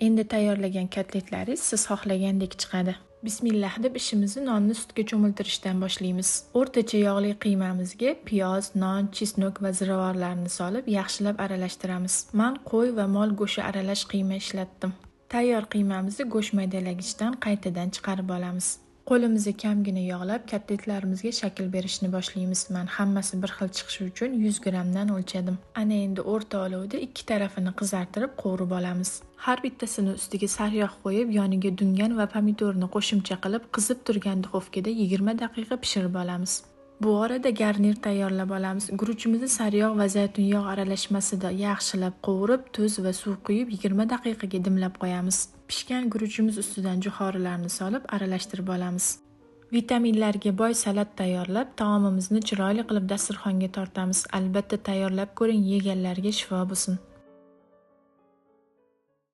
Endi tayyorlagan kotletlaringiz siz xohlagandek chiqadi. Bismillah deb ishimizni nonni sutga cho'miltirishdan boshlaymiz. O'rtacha yog'li qiymamizga piyoz, non, chesnok va ziravorlarni solib, yaxshilab aralashtiramiz. Men qo'y va mol go'shti aralash qiyma ishlatdim. Tayyor qiymamizni go'sht maydalagichdan qaytadan chiqarib olamiz. Qo'limizni kamgina yog'lab, kotletlarimizga shakl berishni boshlaymiz. Men hammasi bir xil chiqishi uchun 100 grammdan o'lchadim. Ana endi o'rta olovda ikki tarafini qizartirib qovurib olamiz. Har bittasini ustiga sariyog' qo'yib, yoniga dungan va pomidorni qo'shimcha qilib, qizib turgan duxovkada 20 daqiqa pishirib olamiz. Bu orada garnir tayyorlab olamiz. Guruchimizni sariyog' va zaytun yog' aralashmasida yaxshilab qovurib, tuz va suv quyib 20 daqiqaga dimlab qo'yamiz. Pishgan guruchimiz ustidan jo'xorilarni solib aralashtirib olamiz. Vitaminlarga boy salat tayyorlab, taomimizni chiroyli qilib dasturxonga tortamiz. Albatta tayyorlab ko'ring, yeganlarga shifo bo'lsin.